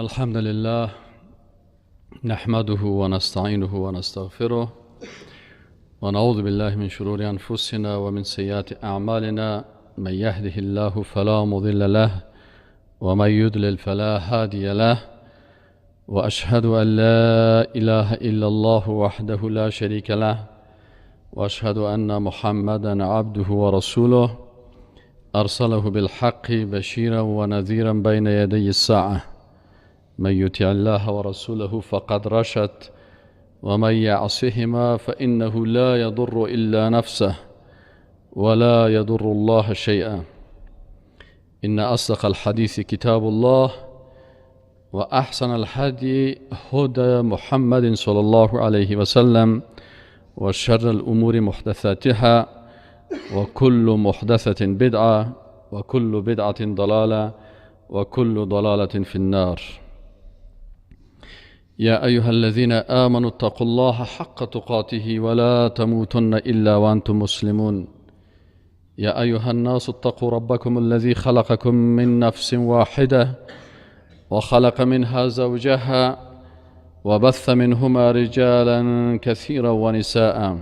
الحمد لله نحمده ونستعينه ونستغفره ونعوذ بالله من شرور أنفسنا ومن سيئات أعمالنا، من يهده الله فلا مضل له ومن يضلل فلا هادي له، وأشهد أن لا إله إلا الله وحده لا شريك له، وأشهد أن محمدا عبده ورسوله أرسله بالحق بشيرا ونذيرا بين يدي الساعة. من يطع الله ورسوله فقد رشد، ومن يعصهما فإنه لا يضر إلا نفسه ولا يضر الله شيئا. إن أصدق الحديث كتاب الله، وأحسن الهدي هدى محمد صلى الله عليه وسلم، وشر الأمور محدثاتها، وكل محدثة بدعة، وكل بدعة ضلالة، وكل ضلالة في النار. يا أيها الذين آمنوا اتقوا الله حق تقاته ولا تموتن إلا وأنتم مسلمون. يا أيها الناس اتقوا ربكم الذي خلقكم من نفس واحدة وخلق منها زوجها وبث منهما رجالا كثيرا ونساء.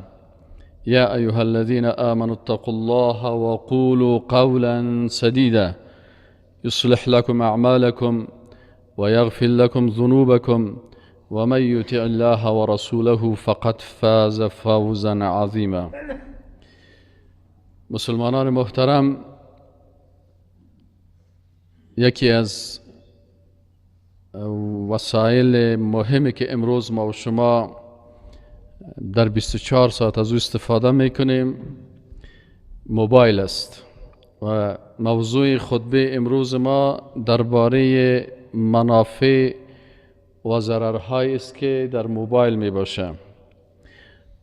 يا أيها الذين آمنوا اتقوا الله وقولوا قولا سديدا يصلح لكم أعمالكم ويغفر لكم ذنوبكم، ومن يطع الله ورسوله فقد فاز فوزا عظیما. مسلمانان محترم، یکی از وسایل مهمی که امروز ما و شما در 24 ساعت از او استفاده میکنیم موبایل است، و موضوع خطبه امروز ما درباره منافع و ضررهایی است که در موبایل می باشه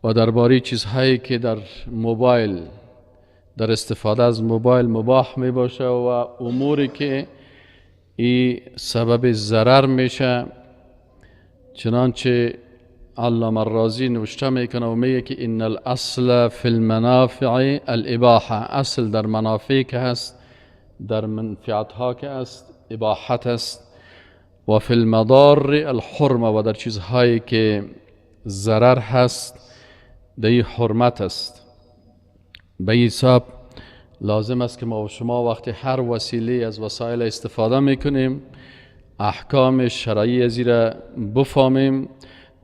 و درباره چیزهایی که در موبایل، در استفاده از موبایل مباح می باشه و اموری که ای سبب ضرر میشه. چنانچه علامه الرازی نوشته میکنه و میگه که ان الاصل فی المنافع الاباحه، اصل در منافع که هست، در منفعت ها که است، اباحت است، و فی المضار الحرمه، و در چیزهایی که ضرر هست در حرمت است. به این حساب لازم است که ما و شما وقتی هر وسیله از وسایل استفاده میکنیم احکام شرعی از را بفهمیم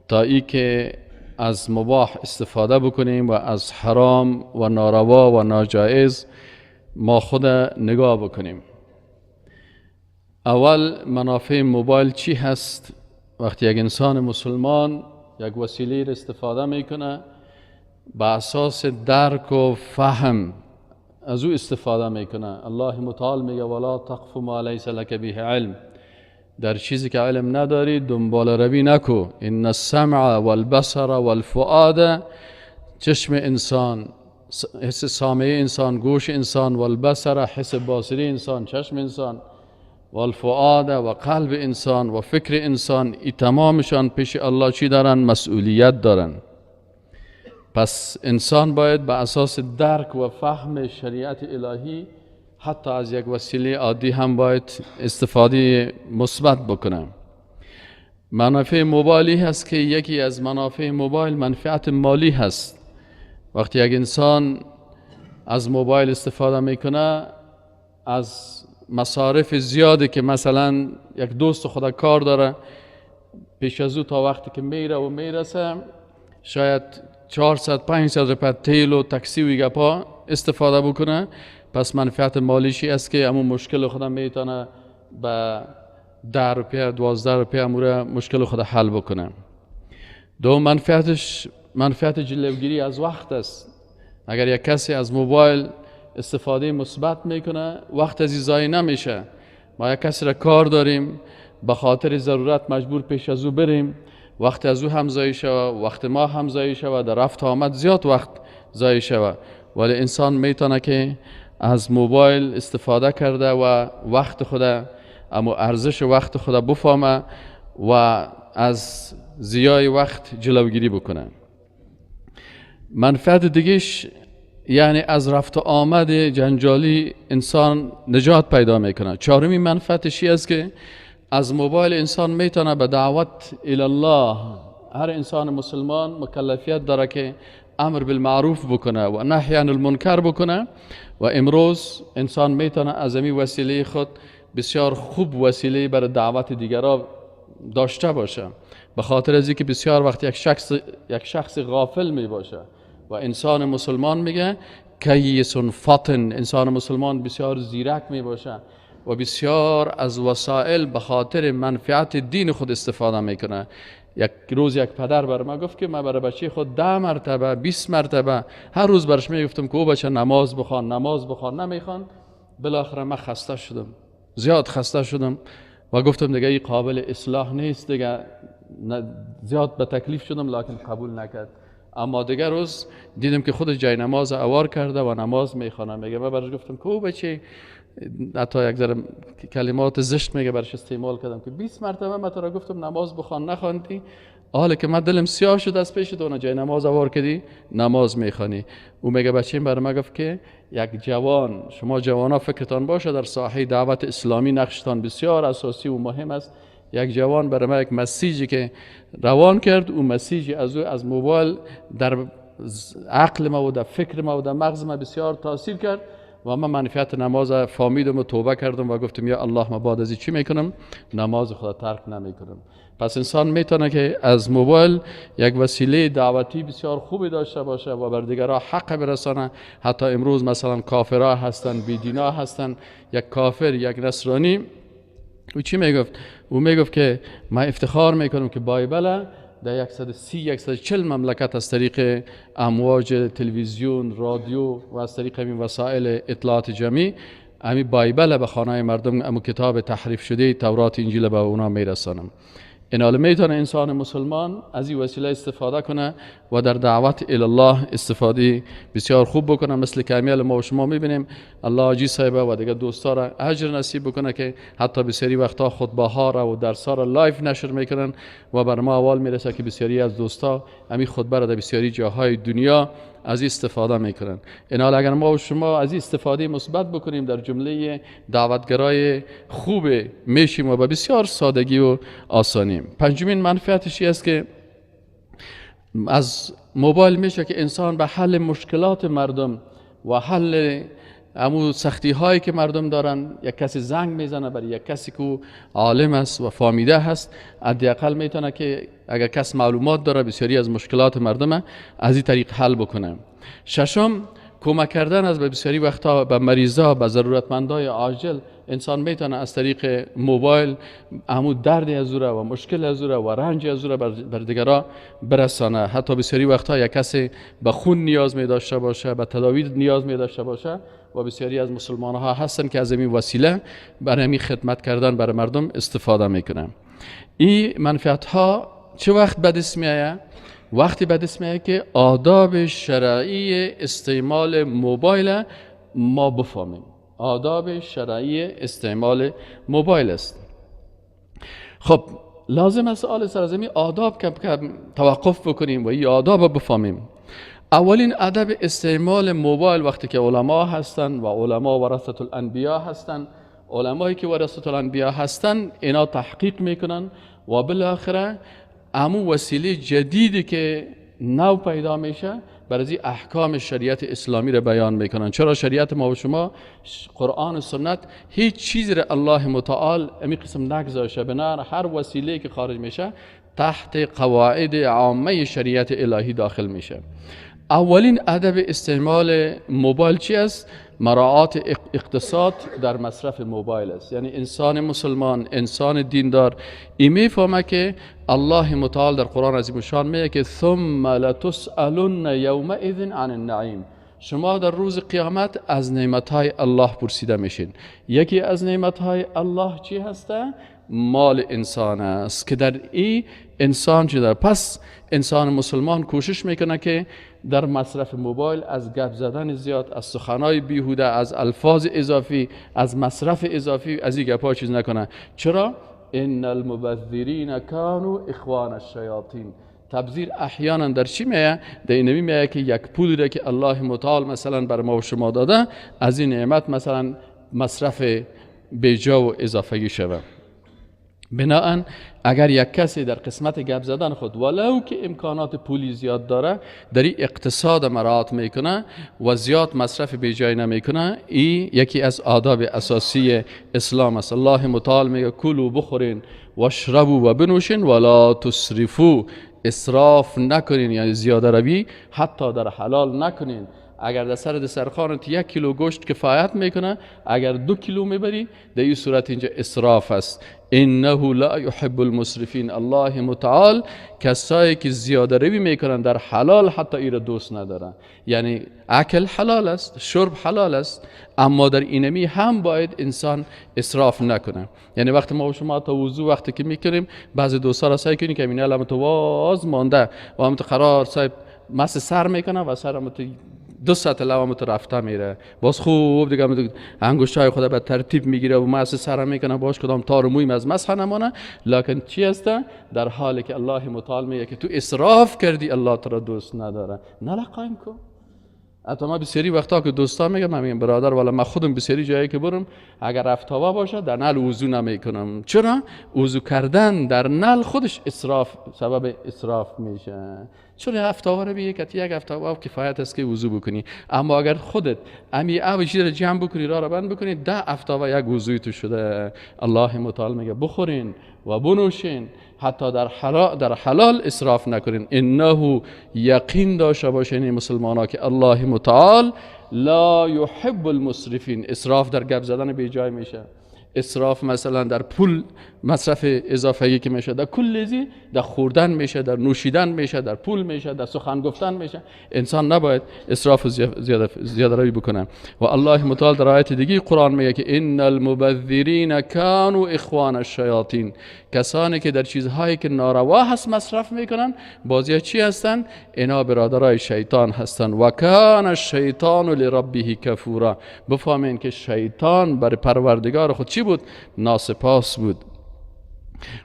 تا ای که از مباح استفاده بکنیم و از حرام و ناروا و ناجایز ما خود نگاه بکنیم. اول منافع موبایل چی هست؟ وقتی یک انسان مسلمان یک وسیله را استفاده میکنه به اساس درک و فهم از او استفاده میکنه. الله متعال میگه ولا تقف ما لیس لک به علم، در چیزی که علم نداری دنبال روی نکو. ان السمع والبصر والفؤاد، چشم انسان، حس سامعه انسان، گوش انسان، والبصر حس باصری انسان، چشم انسان، والفؤاد و قلب انسان و فکر انسان، ای تمامشان پیش الله چی دارن؟ مسئولیت دارن. پس انسان باید به اساس درک و فهم شریعت الهی حتی از یک وسیله عادی هم باید استفاده مثبت بکنه. منافع موبایلی هست که یکی از منافع موبایل منفعت مالی هست. وقتی یک انسان از موبایل استفاده میکنه از مصارف زیادی که مثلا یک دوست خود کار داره، پیش از او تا وقتی که میره و میرسه شاید 400 500 روپیه تیل و تاکسی و گپا استفاده بکنه. پس منفعت مالیشی است که امون مشکل خودم میتونه به 10 روپیه 12 روپیه امور مشکل خود حل بکنه. دو منفعتش منفعت جلوگیری از وقت است. اگر یک کسی از موبایل استفاده مثبت میکنه وقت از ضایع نمیشه. ما یک کسی را کار داریم، به خاطر ضرورت مجبور پیش از او بریم، وقت از او هم ضایع شوه، وقت ما هم ضایع شوه، در رفت آمد زیاد وقت ضایع شوه. ولی انسان میتونه که از موبایل استفاده کرده و وقت خود، اما ارزش وقت خود بفهمه و از ضیاع وقت جلوگیری بکنه. منفعت دیگهش یعنی از رفت و آمد جنجالی انسان نجات پیدا میکنه. چهارمی منفعتش است که از موبایل انسان میتونه به دعوت الله، هر انسان مسلمان مکلفیت داره که امر بالمعروف بکنه و نهی عن المنکر بکنه و امروز انسان میتونه از این وسیله خود بسیار خوب وسیله برای دعوت دیگران داشته باشه، به خاطر از اینکه بسیار وقت یک شخص غافل می باشه و انسان مسلمان میگه کیس فطن، انسان مسلمان بسیار زیرک می باشه و بسیار از وسایل به خاطر منفعت دین خود استفاده میکنه. یک روز یک پدر بر ما گفت که من برای بچه خود 10 مرتبه 20 مرتبه هر روز برش میگفتم که او بچه نماز بخوان نماز بخوان، نمیخوان. بالاخره من خسته شدم، زیاد خسته شدم و گفتم دیگه این قابل اصلاح نیست دیگه، زیاد به تکلیف شدم، لکن قبول نکرد. اما دیگه روز دیدم که خود جای نماز اوار کرده و نماز میخوانه. میگه من برش گفتم که او بچه، حتی یک ذره کلمات زشت میگه برش استعمال کردم که 20 مرتبه من تو را گفتم نماز بخوان نخواندی، حالا که من دلم سیاه شد از پیش تو جای نماز اوار کردی نماز میخوانی. او میگه بچه‌م برای من گفت که یک جوان، شما جوانا فکرتان باشه در ساحه دعوت اسلامی نقشتان بسیار اساسی و مهم است. یک جوان برای من یک مسیجی که روان کرد، او مسیجی از او از موبایل در عقل ما و در فکر ما و در مغز ما بسیار تاثیر کرد و من منفعت نماز فهمیدم و توبه کردم و گفتم یا الله من بعد از چی میکنم؟ نماز خدا ترک نمیکنم. پس انسان میتونه که از موبایل یک وسیله دعوتی بسیار خوبی داشته باشه و بر دیگرها حق برسانه. حتی امروز مثلا کافرها هستن، بیدینا هستن، یک کافر، یک نصرانی، او چی میگفت؟ او میگفت که من افتخار میکنم که بایبل در 130 140 مملکت از طریق امواج تلویزیون، رادیو و از طریق همین وسایل اطلاعات جمعی همین بایبل به خانه مردم، امو کتاب تحریف شده تورات انجیل به اونا میرسانم. این حال میتونه انسان مسلمان از این وسیله استفاده کنه و در دعوت الله استفاده بسیار خوب بکنه، مثل که امیال ما و شما میبینیم. الله حاجی صاحب و دیگه دوستا را اجر نصیب بکنه که حتی بسیاری وقتا خطبه ها را و درس ها را live نشر میکنن و بر ما اول میرسه که بسیاری از دوستا همین خطبه را در بسیاری جاهای دنیا از استفاده میکنن. این حال اگر ما و شما از استفاده مثبت بکنیم در جمله دعوتگرای خوب میشیم و به بسیار سادگی و آسانی. پنجمین منفعتش است که از موبایل میشه که انسان به حل مشکلات مردم و حل امو سختی هایی که مردم دارن، یک کسی زنگ میزنه برای یک کسی که عالم است و فامیده هست، حداقل میتونه که اگر کس معلومات داره بسیاری از مشکلات مردم از این طریق حل بکنه. ششم، کمک کردن از به بسیاری وقتا به مریضا، به ضرورتمندای عاجل. انسان میتونه از طریق موبایل همون درد از او را و مشکل از او را و رنج از او را بر دیگرا برسانه. حتی بسیاری وقتا یک کسی به خون نیاز می داشته باشه، به تداوی نیاز می داشته باشه و بسیاری از مسلمان ها هستن که از این وسیله برای همین خدمت کردن برای مردم استفاده میکنن. این منفعت ها چه وقت به دست میآید؟ وقتی به دست میآید که آداب شرعی استعمال موبایل ما بفهمیم. آداب شرعی استعمال موبایل است. خب لازم است آل سرزمین آداب کم کم توقف بکنیم و این آداب بفهمیم. اولین ادب استعمال موبایل وقتی که علما هستند و علما ورثة الانبیا هستند، علمایی که ورثة الانبیا هستند اینا تحقیق میکنن و بالاخره امو وسیله جدیدی که نو پیدا میشه برای احکام شریعت اسلامی را بیان میکنن. چرا شریعت ما و شما قرآن و سنت هیچ چیزی را الله متعال امی قسم نگذاشته، بنا هر وسیله که خارج میشه تحت قواعد عامه شریعت الهی داخل میشه. اولین ادب استعمال موبایل چی است؟ مراعات اقتصاد در مصرف موبایل است. یعنی انسان مسلمان، انسان دیندار این میفهمه که الله متعال در قرآن عظیم شان میگه که ثم لتسألن یومئذ عن النعیم، شما در روز قیامت از نعمتهای الله پرسیده میشین. یکی از نعمتهای الله چی هسته؟ مال انسان است که در این انسان چی داره. پس انسان مسلمان کوشش میکنه که در مصرف موبایل از گپ زدن زیاد، از سخنای بیهوده، از الفاظ اضافی، از مصرف اضافی، از این گپ‌ها چیز نکنه. چرا؟ ان المبذرین کانوا اخوان الشیاطین. تبذیر احیانا در چی میه؟ در اینمی میه که یک پولی را که الله متعال مثلا بر ما و شما داده، از این نعمت مثلا مصرف بیجا و اضافگی شوه. بناءً اگر یک کسی در قسمت گپ زدن خود ولو که امکانات پولی زیاد داره در این اقتصاد مراعات میکنه و زیاد مصرف بیجای نمیکنه، این یکی از آداب اساسی اسلام است. الله متعال میگه کلوا بخورین واشربوا و بنوشین ولا تسرفوا، اسراف نکنین، یعنی زیاده روی حتی در حلال نکنین. اگر در سر دسترخوانت 1 کیلو گوشت کفایت میکنه، اگر 2 کیلو میبری در این صورت اینجا اسراف است. انه لا یحب المسرفین، الله متعال کسایی که زیاده روی میکنن در حلال حتی ای را دوست ندارن. یعنی اکل حلال است، شرب حلال است، اما در اینمی هم باید انسان اسراف نکنه. یعنی وقتی ما و شما تا وضو وقتی که میکنیم بعضی دوستا را سعی کنیم که این علامت واز مانده و هم قرار صاحب مس سر میکنه و سر 2 ساعت لوامت رفته میره، باز خوب دیگه انگشتای خود به ترتیب میگیره و مس سر میکنه، باش کدام تار موی از مسح نمانه. لکن چی هست؟ در حالی که الله متعال میگه که تو اسراف کردی، الله تو را دوست نداره. نه قایم کو. حتی ما بسیاری وقتا که دوستا میگم، من میگم برادر والا من خودم بسیاری جایی که برم اگر رفتاوا باشه در نل وضو نمیکنم. چرا؟ وضو کردن در نل خودش اسراف، سبب اسراف میشه. چون هفتاوا رو بیه که یک هفتاوا کفایت است که وضو بکنی، اما اگر خودت امی او چیز رو جمع بکنی، راه رو بند بکنی، 10 هفتاوا یک وضوی تو شده. الله متعال میگه بخورین و بنوشین، حتی در حلال اسراف نکنین. انه یقین داشته باشین مسلمان ها که الله متعال لا یحب المسرفین. اسراف در گپ زدن بی جای میشه، اسراف مثلا در پول مصرف اضافه‌ای که میشه، در کل زی، در خوردن میشه، در نوشیدن میشه، در پول میشه، در سخن گفتن میشه. انسان نباید اسراف زیاده روی بکنه. و الله متعال در آیت دیگه قرآن میگه که ان المبذرین کانوا اخوان الشیاطین، کسانی که در چیزهایی که ناروا هست مصرف میکنن بازی چی هستن؟ اینا برادرای شیطان هستن. و کان الشیطان لربه کفورا، بفهمین که شیطان بر پروردگار خود چی بود؟ ناسپاس بود.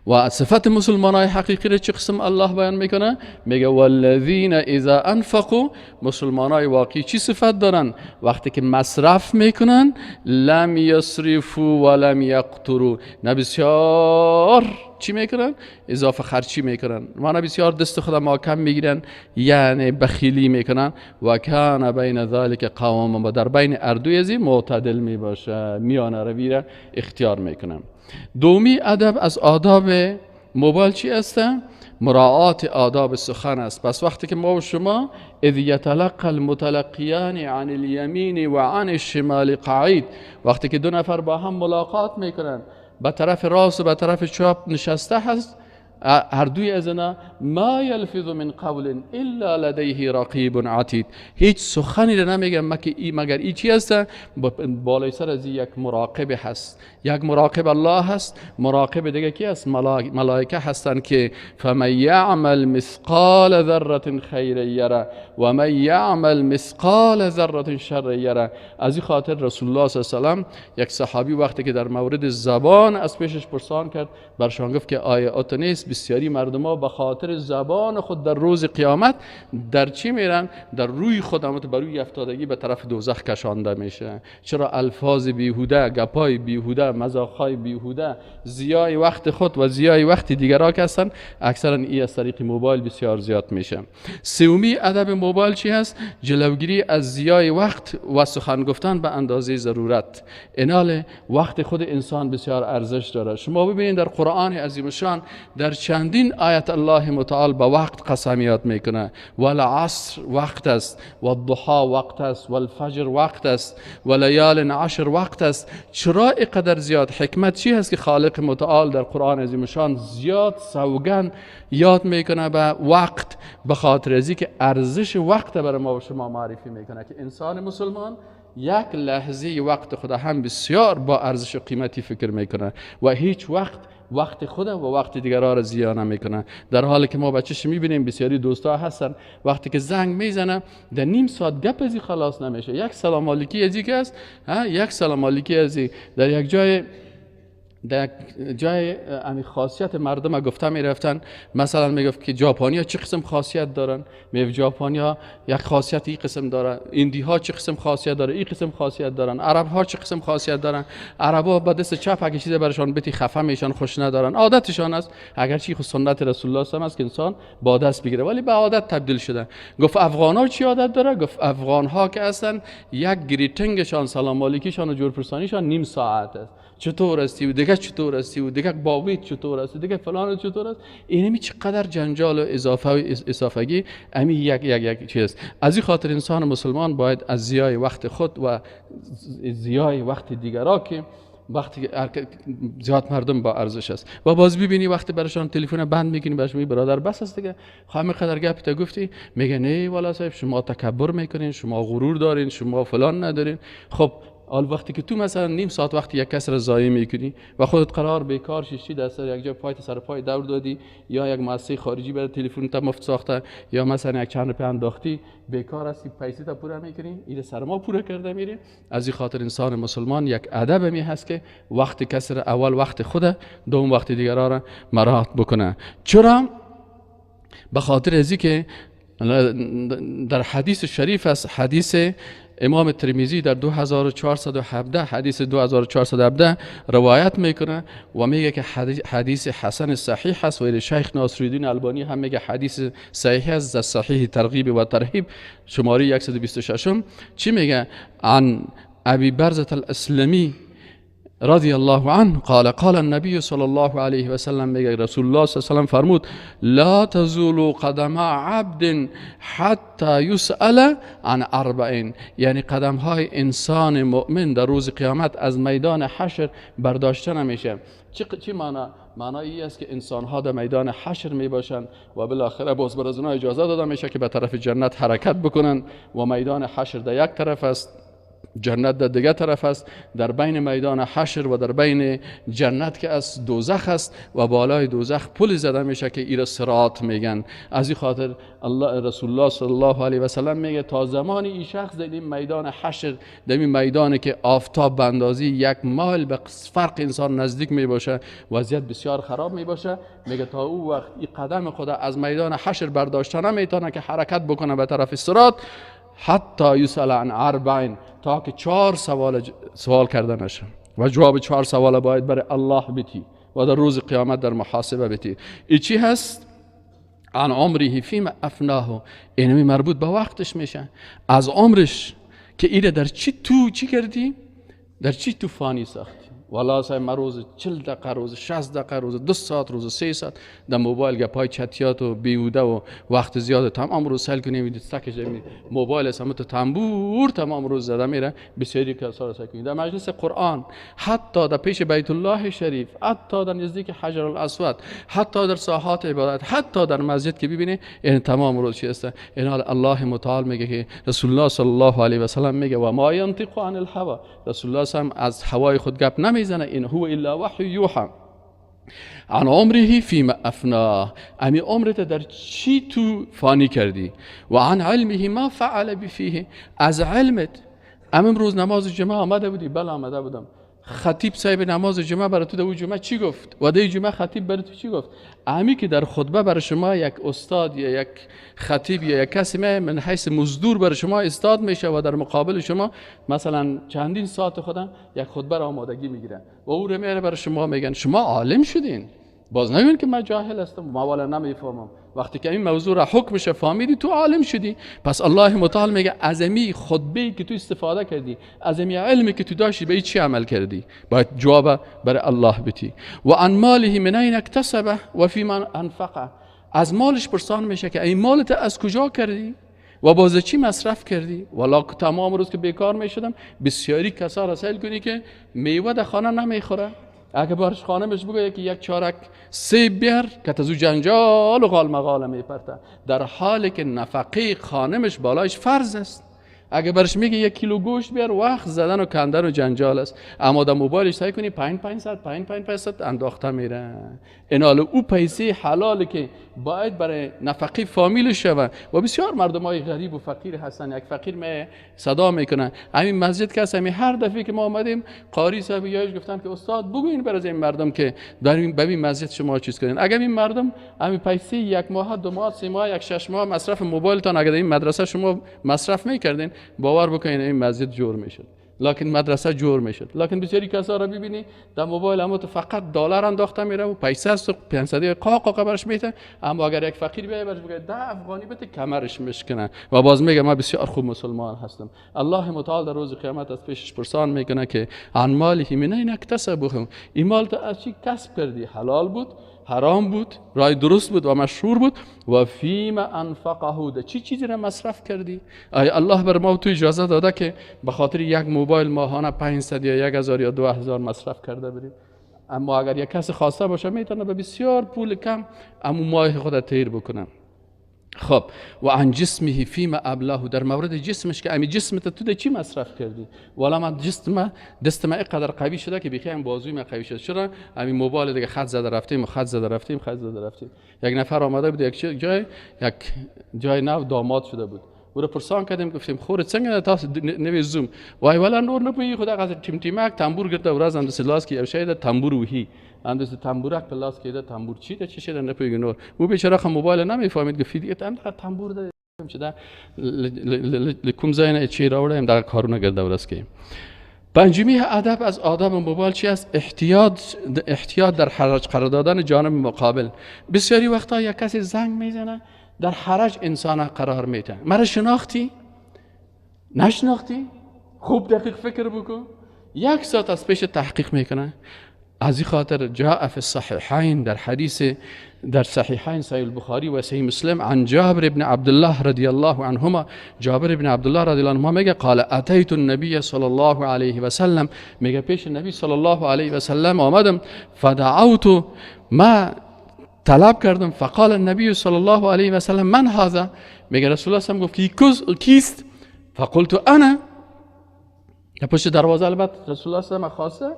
و صفت مسلمان های حقیقی را چه قسم الله بیان میکنه؟ میگه والذین اذا انفقوا، مسلمان های واقعی چی صفت دارن؟ وقتی که مصرف میکنن لم یسرفوا ولم یقتروا، نه بسیار چی میکنن؟ اضافه خرچی میکنن، و نه بسیار دست خود محکم میگیرن، یعنی بخیلی میکنن. و کان بین ذلک قواما، و در بین اردوی ازی معتدل میباشه، میانه روی را اختیار میکنن. دومی ادب از آداب موبایل چی است؟ مراعات آداب سخن است. پس وقتی که ما و شما اذ یتلقى المتلقیان عن الیمین و عن الشمال قعید، وقتی که دو نفر با هم ملاقات میکنن، به طرف راست و به طرف چپ نشسته هست، هر دوی از اینا ما یلفظ من قول الا لدیه رقیب عتید، هیچ سخنی را نمیگه مگر ای چی هست؟ بالای سر از یک مراقب هست، یک مراقب الله هست، مراقب دیگه کی هست؟ ملائکه هستند که فمن یعمل مثقال ذره خیر یره و من یعمل مثقال ذره شر یره. از این خاطر رسول الله صلی الله علیه و سلم یک صحابی وقتی که در مورد زبان از پیشش پرسان کرد، برشان گفت که آیا اتو نیست بسیاری مردم ها به خاطر زبان خود در روز قیامت در چی میرن؟ در روی خود هم بر روی افتادگی به طرف دوزخ کشانده میشه. چرا؟ الفاظ بیهوده، گپای بیهوده، مزاقهای بیهوده، زیای وقت خود و زیای وقت دیگران که هستن، اکثرا ای از طریق موبایل بسیار زیاد میشه. سومی ادب موبایل چی هست؟ جلوگیری از زیای وقت و سخن گفتن به اندازه ضرورت. انال وقت خود انسان بسیار ارزش داره. شما ببینید در قرآن عظیم الشان در چندین آیت الله متعال به وقت قسمیات میکنه. والعصر وقت است، والضحا وقت است، والفجر وقت است، ولیال عشر وقت است. چرا اینقدر زیاد؟ حکمت چی هست که خالق متعال در قرآن عظیم الشان زیاد سوگند یاد میکنه به وقت؟ به خاطر از اینکه ارزش وقت برای ما و شما معرفی میکنه که انسان مسلمان یک لحظه وقت خود هم بسیار با ارزش و قیمتی فکر میکنه و هیچ وقت وقت خود و وقت دیگران را زیان نمیکنه. در حالی که ما بچه‌ش میبینیم بسیاری دوستا هستن وقتی که زنگ میزنه در نیم ساعت گپ ازی خلاص نمیشه، یک سلام علیکی ازی که است، یک سلام علیکی ازی. در یک جای در جای امی خاصیت مردم گفته میرفتن. مثلا میگفت که ژاپنیا چه قسم خاصیت دارن، میگفت ژاپنیا یک خاصیت این قسم دارن، ایندی ها چه قسم خاصیت داره، این قسم خاصیت دارن، عرب ها چه قسم خاصیت دارن. عرب ها با دست چپ اگه چیز برشان بتی خفه میشن، خوش ندارن، عادتشان است. اگرچه خود سنت رسول الله صلی است که انسان با دست بگیره، ولی به عادت تبدیل شده. گفت افغان ها چی عادت داره؟ گفت افغان ها که اصلا یک greeting شان، سلام علیکیشان و جورپرسانیشان نیم ساعت است. چطور هستی و دیگه چطور هستی و دیگه باوید چطور است و دیگه فلان چطور است. اینمی چقدر جنجال و اضافه و اضافگی امی یک یک یک چیز. از این خاطر انسان مسلمان باید از ضیاع وقت خود و ضیاع وقت دیگرا که وقتی زیاد مردم با ارزش است و باز ببینی وقتی برشان تلفن بند میکنی، برش میگی برادر بس است دیگه، خب قدر گپ تا گفتی، میگه نه والا صاحب شما تکبر میکنین، شما غرور دارین، شما فلان ندارین. خب حال وقتی که تو مثلا نیم ساعت وقتی یک کس را ضایع میکنی و خودت قرار بیکار ششتی در سر یک جای پایت سر پای دور دادی، یا یک مؤسسه خارجی برای تلفن تا مفت ساخته، یا مثلا یک چند روپیه انداختی، بیکار هستی، پیسه تا پوره میکنی، این سر ما پوره کرده میری. از این خاطر انسان مسلمان یک ادب می هست که وقت کس را اول وقت خوده، دوم وقت دیگران را مراعات بکنه. چرا؟ به خاطر از که در حدیث شریف است، حدیث امام ترمذی در 2417، حدیث 2417 روایت میکنه و میگه که حدیث حسن صحیح است و شیخ ناصرالدین البانی هم میگه حدیث صحیح است در صحیح ترغیب و ترهیب شماره 126. چی میگه؟ عن ابی برزة الاسلمی رضی الله عنه قال قال النبي صلى الله عليه وسلم، میگه رسول الله صلی الله علیه وسلم فرمود لا تزول قدم عبد حتى يسأل عن اربع، یعنی قدم های انسان مؤمن در روز قیامت از میدان حشر برداشته نمیشه. چی معنا؟ معنی است که انسان ها در میدان حشر می باشند و بالاخره باز بر از اونها اجازه داده میشه که به طرف جنت حرکت بکنن و میدان حشر در یک طرف است، جنت در دیگه طرف است. در بین میدان حشر و در بین جنت که از دوزخ است و بالای دوزخ پل زده میشه که ایره صراط میگن. از این خاطر الله رسول الله صلی الله علیه و سلم میگه تا زمان این شخص در این میدان حشر، در این میدان که آفتاب به اندازه یک مایل به فرق انسان نزدیک میباشه، وضعیت بسیار خراب میباشه، میگه تا او وقت این قدم خدا از میدان حشر برداشته نمیتونه که حرکت بکنه به طرف صراط، حتی یسأل عن اربع، تا که 4 سوال کرده نشه و جواب 4 سوال باید برای الله بتی و در روز قیامت در محاسبه بتی. ای چی هست؟ عن عمره فیما افناه، اینمی مربوط به وقتش میشه، از عمرش که ایره در چی تو چی کردی، در چی تو فانی ساختی. والا سای ما روز 40 دقیقه، روز 60 دقیقه، روز 2 ساعت، روز 3 ساعت در موبایل گپای چتیات و بیهوده و وقت زیاد تمام روز سیل کنیم، سکش موبایل است تو تنبور تمام روز زده میره. بسیاری کسا را سیل کنیم در مجلس قرآن، حتی در پیش بیت الله شریف، حتی در نزدیک حجر الاسود، حتی در ساحات عبادت، حتی در مسجد که ببینی این تمام روز چی است. این حال الله متعال میگه که رسول الله صلی الله علیه و سلم میگه و ما ینطق عن الهوى، رسول الله صلی از هوای خود گپ نمیزنه، این هو الا وحی یوحى. عن عمره فيما افناه، امی عمرت در چی تو فانی کردی، و عن علمه ما فعل بفیه، از علمت. امروز نماز جمعه آمده بودی؟ بله آمده بودم. خطیب صاحب نماز جمعه برای تو در جمعه چی گفت؟ و در جمعه خطیب برای تو چی گفت؟ امی که در خطبه برای شما یک استاد یا یک خطیب یا یک کسی من حیث مزدور برای شما استاد میشه و در مقابل شما مثلا چندین ساعت خودم یک خطبه را آمادگی میگیره و او رو میاره برای شما، میگن شما عالم شدین، باز نگین که من جاهل هستم ما والا نمیفهمم. وقتی که این موضوع را حکمش فهمیدی تو عالم شدی. پس الله متعال میگه از امی خطبه که تو استفاده کردی، از امی علمی که تو داشتی، به چی عمل کردی؟ باید جواب برای الله بدی. و عن ماله من این اکتسبه و فی من انفقه، از مالش پرسان میشه که این مالت از کجا کردی و باز چی مصرف کردی؟ والا تمام روز که بیکار میشدم بسیاری کسا را سیل کنی که میوه در خانه نمیخوره، اگه بارش خانمش بگه که یک چارک سیب بیار که از او جنجال و غال مغاله میپرته، در حالی که نفقه خانمش بالایش فرض است. اگه برش میگه 1 کیلو گوشت بیار، وقت زدن و کندن و جنجال است. اما در موبایلش سعی کنی 5 500 5 5 500 انداخته میره. این حال او پیسه حلال که باید برای نفقه فامیل شوه. و بسیار مردم های غریب و فقیر هستن. یک فقیر می صدا میکنه همین مسجد که همین هر دفعه که ما آمدیم قاری صاحب یایش گفتن که استاد بگوین برای این مردم که در این مسجد شما چیز کنین. اگر این مردم همین پیسه یک ماه، 2 ماه، 3 ماه، 1 6 ماه مصرف موبایلتان اگر این مدرسه شما مصرف میکردین، باور بکنین این مسجد جور میشد، لکن مدرسه جور میشد. لکن بسیاری کسا را ببینی در موبایل اما تو فقط دلار انداخته میره و پیسه است و 500 قاق برش میته، اما اگر یک فقیر بیای برش بگه 10 افغانی بده کمرش میشکنه و باز میگه من بسیار خوب مسلمان هستم. الله متعال در روز قیامت از پیشش پرسان میکنه که عن ماله من این اکتسبه، این مال تو از چی کسب کردی؟ حلال بود، حرام بود، رای درست بود و مشهور بود، و فیما انفقه، ده چی چیزی را مصرف کردی؟ آیا الله بر ما تو اجازه داده که به خاطر یک موبایل ماهانه 500 یا 1000 یا 2000 مصرف کرده بریم؟ اما اگر یک کس خواسته باشه میتونه به بسیار پول کم امو ماه خود تیر بکنه. خب و عن جسمه فیما ابلاه، در مورد جسمش که امی جسم تو ده چی مصرف کردی؟ والا من جسم دست من اینقدر قوی شده که بیخی هم بازوی من قوی شده. چرا؟ امی موبایل دیگه خط زده رفتیم و خط زده رفتیم، خط زده رفتیم. یک نفر آمده بود یک جای نو داماد شده بود، او را پرسان کردیم گفتیم خور څنګه تاسو نوې زوم؟ وای ولا نور نه پوهیږي، خو دغه ټیم ټیمک تنبور ګرځه ورځ هم داسې لاس کې یو شی ده تنبور وهي، هم داسې تنبورک په لاس کې ده، تنبور چی ده چی شی ده نه پوهیږي نور. او بیچاره خو موبایل نمیفهمید، گفت دیگه دغه تنبور ده چې ده له کوم ځای نه چې راوړی دغه کارونه ګرځه ورځ کوي. پنجمی ادب از آداب موبایل چی است؟ احتیاط در حرج قرار دادن جانب مقابل. بسیاری وقتا یک کسی زنگ میزنه در حرج انسان قرار میده. مرا شناختی؟ نشناختی؟ خوب دقیق فکر بکن. یک ساعت از پیش تحقیق میکنه. از این خاطر جاء فی الصحیحین، در حدیث در صحیحین صحیح البخاری و صحیح مسلم عن جابر ابن عبدالله رضی الله عنهما، جابر ابن عبدالله رضی الله عنهما میگه قال اتیت النبی صلی الله علیه و سلم، میگه پیش نبی صلی الله علیه و سلم آمدم، فدعوت، ما طلب کردم، فقال النبی صلی الله علیه و سلم من هذا، میگه رسول الله صلی الله علیه و سلم گفت کیست؟ فقلت انا. در پشت دروازه البته رسول الله صلی الله علیه و سلم خواسته،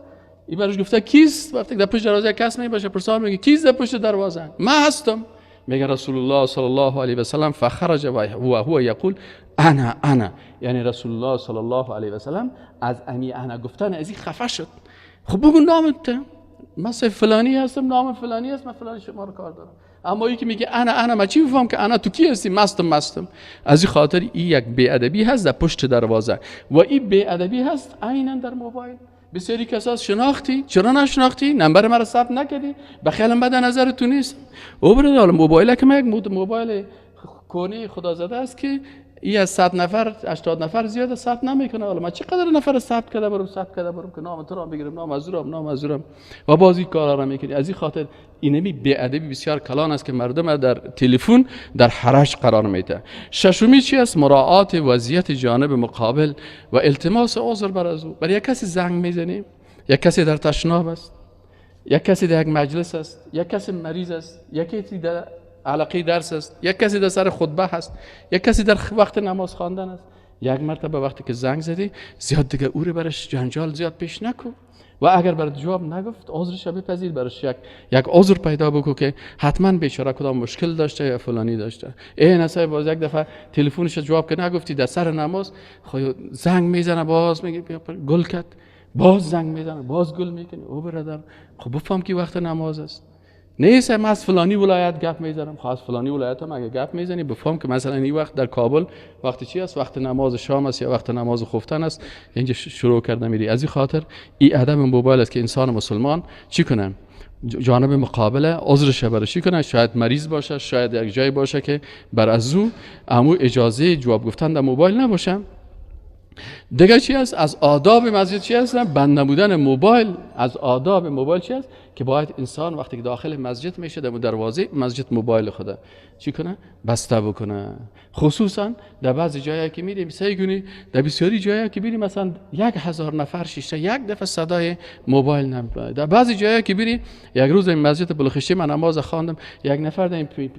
این برش گفته کیست؟ وقتی در پشت دروازه کس می باشه پرسان میگه کیست در پشت دروازه؟ من هستم. میگه رسول الله صلی الله علیه و سلم فخرج و هو یقول انا انا، یعنی رسول الله صلی الله علیه و سلم از امی انا گفتن از این خفه شد. خب بگو نامت، من فلانی هستم، نام فلانی هست، من فلانی شما رو کار دارم. اما یکی میگه انا انا، من چی میفهم که انا تو کی هستی؟ مستم مستم. از این خاطر این یک بی‌ادبی هست در پشت دروازه و این بی‌ادبی هست عینا در موبایل. بسیاری کساس شناختی، چرا نشناختی؟ نمبر مرا ثبت نکردی، به خیالم بد نظر تو نیست. او برادر حالا موبایل که من یک موبایل کونی خدا زده است که ای از 100 نفر 80 نفر زیاد ثبت نمیکنه. حالا من چقدر نفر ثبت کرده برم، ثبت کرده برم که نام تو را بگیرم، نام از اورم، نام از اورم، و بازی کارا را میکنی. از این خاطر اینمی بی‌ادبی بسیار کلان است که مردم در تلفن در حرج قرار میده. ششمی چی است؟ مراعات وضعیت جانب مقابل و التماس عذر بر از او. برای یک کسی زنگ میزنی، یک کسی در تشناب است، یک کسی در یک مجلس است، یک کسی مریض است، یک کسی در علاقه درس است، یک کسی در سر خطبه هست، یک کسی در وقت نماز خواندن است. یک مرتبه وقتی که زنگ زدی زیاد دیگه او رو برش جنجال زیاد پیش نکن و اگر برات جواب نگفت عذرش بپذیر، برش یک عذر پیدا بکن که حتما بیچاره کدام مشکل داشته یا فلانی داشته. ای نسای باز یک دفعه تلفنش جواب که نگفتی در سر نماز، خب زنگ میزنه باز میگه گل کرد، باز زنگ میزنه باز گل میکنه. او برادر خب بفهم که وقت نماز است. نیست من از فلانی ولایت گپ میزنم، خب از فلانی ولایت هم اگه گپ میزنی بفهم که مثلا این وقت در کابل وقت چی است؟ وقت نماز شام است یا وقت نماز خفتن است، اینجا شروع کرده میری. از این خاطر این ادب موبایل است که انسان مسلمان چی کنه؟ جانب مقابل عذرش برش چی کنه؟ شاید مریض باشه، شاید یک جای باشه که بر از او امو اجازه جواب گفتن در موبایل نباشه. دیگه چی است؟ از آداب مسجد چی است؟ بند نبودن موبایل. از آداب موبایل چی است؟ که باید انسان وقتی که داخل مسجد میشه در دروازه مسجد موبایل خود چی کنه؟ بسته بکنه. خصوصا در بعضی جایی که میریم سعی کنی، در بسیاری جایی که میریم مثلا 1000 نفر شیشته یک دفعه صدای موبایل نمیاد. در بعضی جایی که میری، یک روز این مسجد بلخشتی من نماز خواندم، یک نفر در این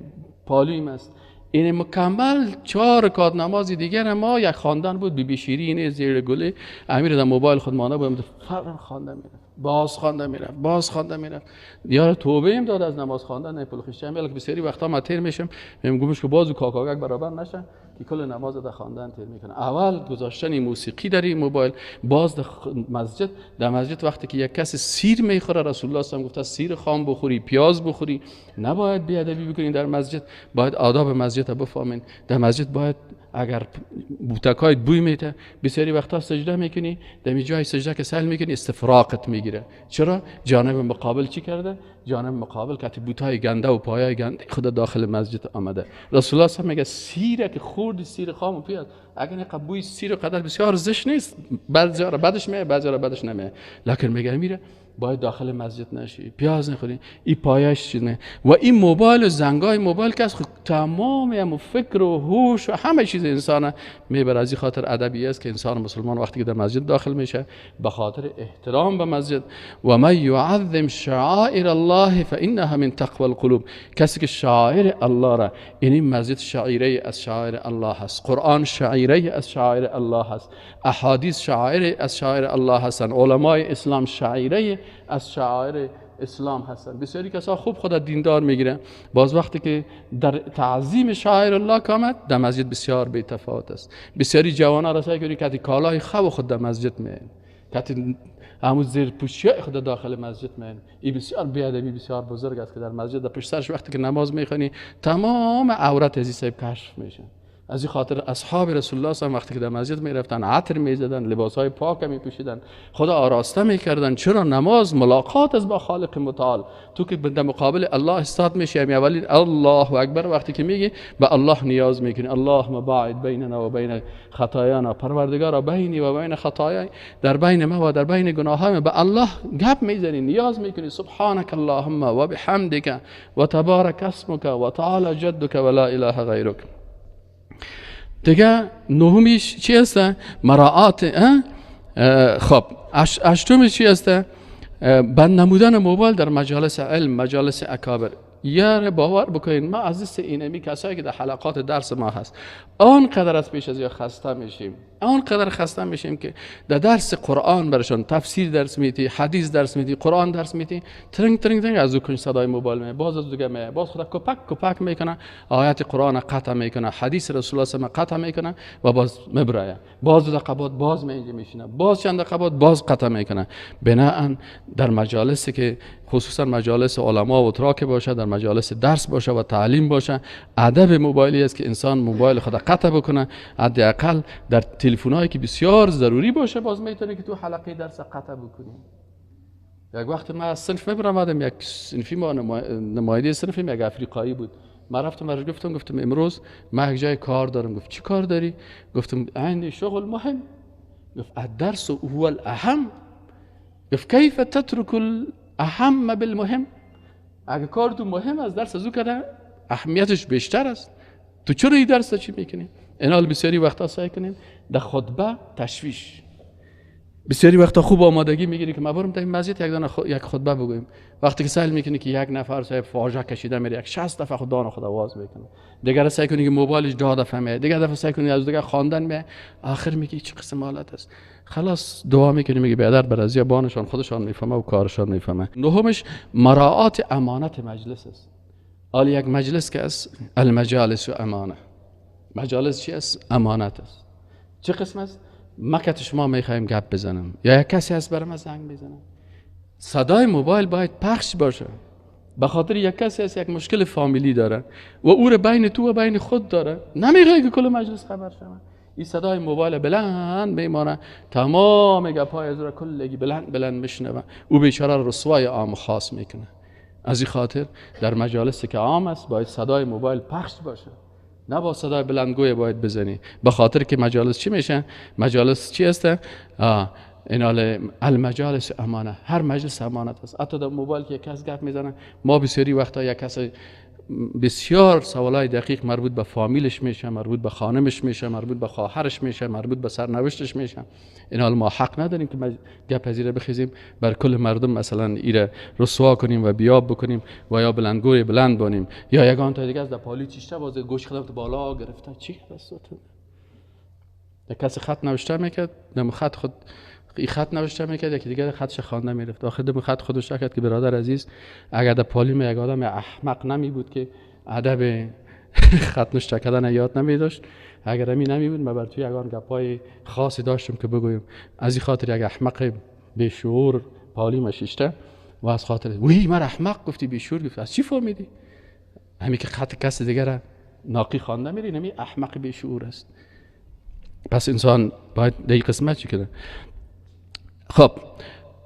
پالویم است، این مکمل 4 رکعت نماز دیگر ما یک خواندن بود، بی بی شیرین زیر گله امیر در موبایل خود مانده بود، فورا خواندن میرفت. باز خوانده میرفت، باز خوانده میرفت. یار توبه هم داد از نماز خواندن پل خشته هم. بسیاری وقتا ما تیر میشم میگم که بازو کاکاگک برابر نشه که کل نماز در خواندن تیر میکنه. اول گذاشتن موسیقی در این موبایل، باز در مسجد، در مسجد وقتی که یک کسی سیر میخوره، رسول الله صلی الله علیه و گفته سیر خام بخوری، پیاز بخوری، نباید بی‌ادبی بکنین در مسجد، باید آداب مسجد بفهمین. در مسجد باید اگر بوتکای بوی میته، بسیاری وقتا سجده میکنی، در جای سجده که سهل میکنی استفراقت میگیره. چرا؟ جانب مقابل چی کرده؟ جانب مقابل که بوتای گنده و پایای گنده خود داخل مسجد آمده. رسول الله صلی الله علیه و میگه سیره که خوردی، سیر خام و پیاز، اگر اینقدر بوی سیر قدر بسیار زشت نیست، بعضی را بدش میاد، بعضی را بدش نمیاد، لکن میگه میره باید داخل مسجد نشی، پیاز نخوری، این پایش چیز نه. و این موبایل و زنگای موبایل که از تمام هم فکر و هوش و همه چیز انسان میبره. از این خاطر ادبی است که انسان مسلمان وقتی که در مسجد داخل میشه به خاطر احترام به مسجد، و من یعظم شعائر الله فانها من تقوى القلوب، کسی که شعائر الله را، یعنی مسجد شعیره از شعائر الله هست، قرآن شعیره از شعائر الله هست، احادیث شعائر از شعائر الله هستند، علمای اسلام شعیره از شعائر اسلام هستند. بسیاری کسا خوب خود دیندار میگیره، باز وقتی که در تعظیم شعائر الله کامد در مسجد بسیار بی تفاوت است. بسیاری جوانان را سعی کنی که کالای خو خود در مسجد میین، که همون زیر پوشی خود داخل مسجد میین. این بسیار بی‌ادبی بسیار بزرگ است که در مسجد در پشت سرش وقتی که نماز میخوانی تمام عورت از این کشف میشه. از این خاطر اصحاب رسول الله صلی وقتی که در مسجد میرفتن عطر میزدن، لباسهای پاک میپوشیدن، خدا آراسته میکردن. چرا؟ نماز ملاقات از با خالق متعال. تو که در مقابل الله استاد میشی، اولین الله اکبر وقتی که میگی به الله نیاز میکنی، اللهم باعد بیننا و بین خطایانا، پروردگارا بینی و بین خطایای، در بین ما و در بین گناهایم به الله گپ میزنی، نیاز میکنی. سبحانک اللهم و بحمدک و تبارک اسمک و تعالی جدک و لا اله غیرک. دیگه نهمیش چی هست؟ مراعات. خب هشتمیش چی هست؟ بند نمودن موبایل در مجالس علم، مجالس اکابر. یار باور بکنین ما از دست اینمی کسایی که در حلقات درس ما هست آنقدر از پیش از یا خسته میشیم، آنقدر خسته میشیم که در درس قرآن برشان تفسیر درس میتی، حدیث درس میتی، قرآن درس میتی، ترنگ ترنگ ترنگ از او کنج صدای موبایل می، باز از دیگه می، باز خدا کپک کپک میکنه، آیات قرآن قطع میکنه، حدیث رسول الله صلی الله قطع میکنه و باز مبرایه، باز دو دقیقه بعد باز می اینجا میشینه، باز چند دقیقه بعد باز قطع میکنه. بناءً در مجالسی که خصوصا مجالس علما و تراک باشه، در مجالس درس باشه و تعلیم باشه، ادب موبایلی است که انسان موبایل خود قطع بکنه. حداقل در تلفن‌هایی که بسیار ضروری باشه باز میتونه که تو حلقه درس قطع بکنی. یک وقت ما از صنف میبرم، یک صنفی ما نماینده صنفی یک افریقایی بود، من رفتم برش گفتم امروز من یک جای کار دارم. گفت چی کار داری؟ گفتم عندي شغل مهم. گفت الدرس هو الاهم. گفت کیف تترک الاهم بالمهم؟ اگه کار تو مهم از درس از او کرده اهمیتش بیشتر است، تو چرا این درس چی میکنی؟ اینال بسیاری وقتا سعی کنیم در خطبه تشویش، بسیاری وقتا خوب آمادگی میگیری که ما برم در این مسجد یک دانه یک خطبه بگویم، وقتی که سعی میکنی که یک نفر صاحب فاجعه کشیده میره یک 60 دفعه خود دان خود آواز میکنه، دیگر سعی کنی که موبایلش 10 دفعه میاد، دیگر دفعه سعی کنی از دیگه خواندن میاد، آخر میگی چه قسم حالت است. خلاص دعا میکنی میگی بیادر برازیا بانشان خودشان میفهمه و کارشان میفهمه. نهمش مراعات امانت مجلس است. حال یک مجلس که است المجالس و امانه. مجالس چی است؟ امانت است. چه قسم است؟ ما که شما میخوایم گپ بزنم یا یک کسی هست برای ما زنگ بزنم، صدای موبایل باید پخش باشه. به خاطر یک کسی هست یک مشکل فامیلی داره و او رو بین تو و بین خود داره، نمیخوای که کل مجلس خبر شود. این صدای موبایل بلند میمانه، تمام گپای از را کلگی بلند بلند میشنوه، او بیچاره رسوای عام خاص میکنه. از این خاطر در مجالسی که عام است باید صدای موبایل پخش باشه، نه با صدای بلندگوی باید بزنی. به خاطر که مجالس چی میشه؟ مجالس چی است؟ این المجالس امانه، هر مجلس امانت است. حتی در موبایل که یک کس گپ میزنه، ما بسیاری وقتا یک کس بسیار سوالای دقیق مربوط به فامیلش میشه، مربوط به خانمش میشه، مربوط به خواهرش میشه، مربوط به سرنوشتش میشه. این حال ما حق نداریم که گپ پذیره بخیزیم بر کل مردم، مثلا ایره رسوا کنیم و بیاب بکنیم و یا بلندگوی بلند بانیم یا یگان تا دیگه از در پالی چیشته باز گوش خودم تو بالا گرفته چی بس. یک کسی خط نوشته میکرد، دم خط خود این خط نوشته میکرد، یکی دیگه خطش خوانده میرفت. آخر دم خط خودش کرد که برادر عزیز، اگر در پالیم یک آدم احمق نمی بود که ادب خط نوشته کردن یاد نمی داشت، اگر امی نمی بود، من بر توی یگان گپای خاصی داشتم که بگویم. از این خاطر یک احمق بیشعور پالیم شیشته و از خاطر وی من احمق گفتی، بیشعور گفتی، از چی فهمیدی؟ همین که خط کس دیگر ناقی خوانده میری، نمی احمق بیشعور است. پس انسان باید در قسمت چی کنه؟ خب،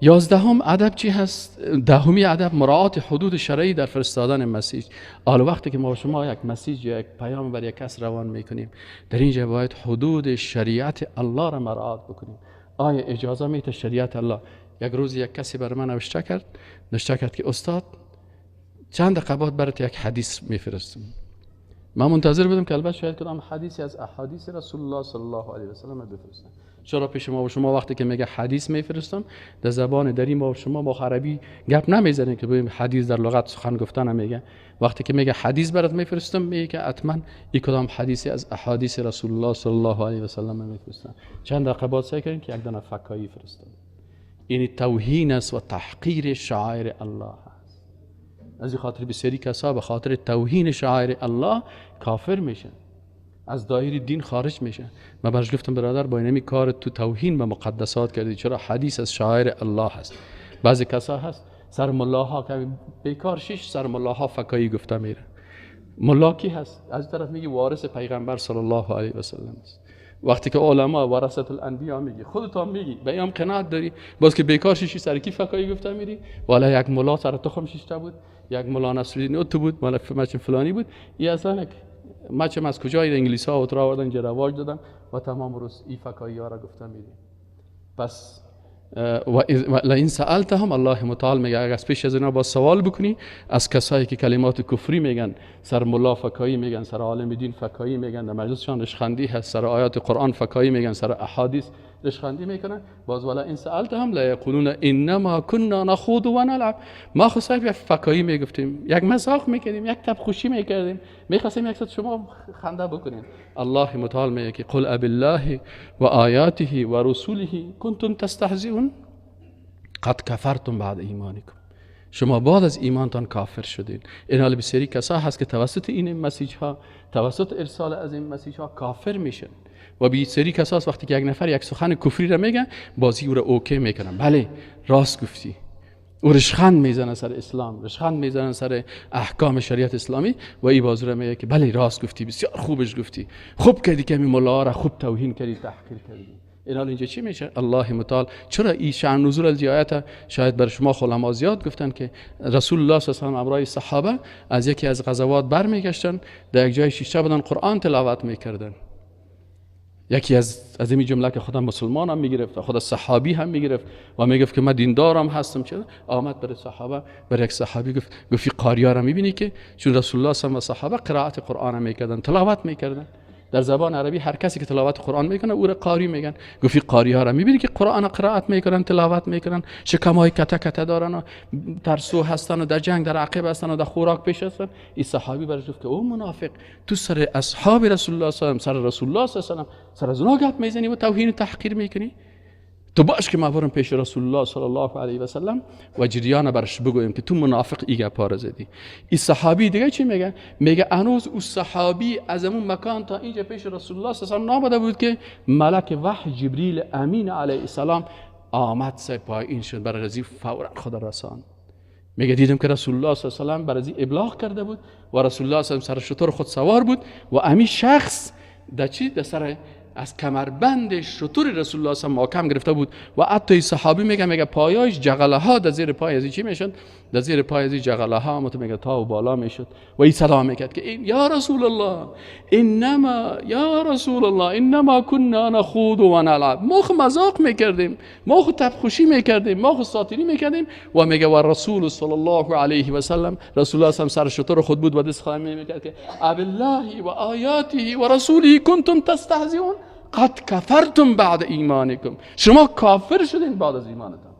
11 ادب چی هست؟ دهمی ادب، مراعات حدود شرعی در فرستادن message. حالا وقتی که ما شما یک message یا یک پیام بر یک کس روان میکنیم، در اینجا باید حدود شریعت الله را مراعات بکنیم. آیا اجازه میده شریعت الله؟ یک روز یک کسی بر من نوشته کرد که استاد، چند دقیقه بعد برات یک حدیث میفرستم. من منتظر بودم که البته شاید کدام حدیثی از احادیث رسول الله صلی الله علیه و سلم بفرستم. چرا پیش ما و شما وقتی که میگه حدیث میفرستم، در زبان دری ما و شما با عربی گپ نمیزنیم که بگیم حدیث در لغت سخن گفتن میگه. وقتی که میگه حدیث برات میفرستم، میگه که حتما این کدام حدیثی از احادیث رسول الله صلی الله علیه و سلم میفرستم. چند دقیقه بعد سیل کنیم که یک دانه فکایی فرستم. این توهین است و تحقیر شعائر الله است. از این خاطر بسیاری کسا به خاطر توهین شعائر الله کافر میشن، از دایره دین خارج میشه. من برش گفتم برادر، با اینمی کار تو توهین به مقدسات کردی. چرا؟ حدیث از شعائر الله هست. بعضی کسا هست سر ملاها که بیکار شیش، سر ملاها فکایی گفته میره. ملا کی هست؟ از طرف میگی وارث پیغمبر صلی الله علیه و سلم است. وقتی که علما ورثه الانبیا میگی، خودت هم میگی، به هم قناعت داری، باز که بیکار شیشی سر کی فکایی گفته میری؟ والا یک ملا سر تخم شیشته بود، یک ملا نصرالدین تو بود، ملا فلانی بود. این اصلا مچم از کجای انگلیس ها و آوردن اینجا رواج دادن و تمام روز ای فکایی ها را گفته میدیم. پس و لئن سألتهم، الله متعال میگه اگر از پیش از اینا با سوال بکنی، از کسایی که کلمات کفری میگن، سر ملا فکایی میگن، سر عالم دین فکایی میگن، در مجلسشان رشخندی هست، سر آیات قرآن فکایی میگن، سر احادیث رشخندی میکنن، باز ولئن سألتهم ليقولن انما كنا نخوض و نلعب. ما خو صاحب یک فکایی میگفتیم، یک مزاق میکردیم، یک تب خوشی میکردیم، میخواستیم یک شما خنده بکنیم. الله متعال میگه که قل ابالله و آیاته و رسوله کنتم تستهزئون قد کفرتم بعد ایمانکم. شما بعد از ایمانتان کافر شدین. این حال بسیاری کسا هست که توسط این message ها، توسط ارسال از این message ها کافر میشن و بسیاری کسا وقتی که یک نفر یک سخن کفری را میگه، بازی او را okay میکنن، بله راست گفتی. او رشخند میزنه سر اسلام، رشخند میزنه سر احکام شریعت اسلامی و ای باز را میگه که بله راست گفتی، بسیار خوبش گفتی، خوب کردی که می ملا را خوب توهین کردی، تحقیر کردی. این حال اینجا چی میشه؟ الله متعال چرا این شأن نزول از آیت شاید بر شما علما زیاد گفتن که رسول الله صلی الله علیه و امرای صحابه از یکی از غزوات برمیگشتن، در یک جای شیشته بودن، قرآن تلاوت میکردن. یکی از این جمله که خودم مسلمان هم میگرفت، خود صحابی هم میگرفت و میگفت که من دیندارم هستم، چرا آمد برای صحابه، برای یک صحابی گفت، گفت قاریا را میبینی که چون رسول الله صلی الله علیه و صحابه قرائت قرآن میکردن، تلاوت میکردن، در زبان عربی هر کسی که تلاوت قرآن میکنه او را قاری میگن. گفت قاری ها را میبینی که قرآن قرائت میکنن، تلاوت میکنن، شکمای کته کته دارن و ترسو هستن و در جنگ در عقب هستن و در خوراک پیش هستن. این صحابی برش گفت که او منافق، تو سر اصحاب رسول الله صلی الله علیه و سر رسول الله صلی الله علیه و سر از اونا گپ میزنی و توهین و تحقیر میکنی؟ تو باش که ما برم پیش رسول الله صلی الله علیه و سلم و جریان برش بگویم که تو منافق ای گپا را زدی. این صحابی دیگه چی میگه؟ میگه هنوز او صحابی از اون مکان تا اینجا پیش رسول الله صلی الله علیه و نامده بود که ملک وحی جبریل امین علیه السلام آمد، سه پایین شد، برای رضی فورا خدا رسان. میگه دیدم که رسول الله صلی الله علیه و سلم برای ابلاغ کرده بود و رسول الله صلی الله علیه و سر شتر خود سوار بود و امی شخص در چی در سر از کمربند شتر رسول الله صلی الله محکم گرفته بود و حتی صحابی میگه پایایش جغله ها در زیر پای از چی میشد؟ در زیر پای از جغله ها مت میگه تا و بالا میشد و این صدا میکرد که این یا رسول الله، انما یا رسول الله انما كنا نخوض و نلعب. ما خو مذاق میکردیم، ما خو تبخوشی میکردیم، ما خو ساتیری میکردیم. و میگه و رسول صلی الله علیه و سلم، رسول الله سر شتر خود بود و دست خواهی میکرد که ابالله و آیاته و رسوله کنتم تستهزئون قد کفرتم بعد ایمانکم. شما کافر شدین بعد از ایمانتان.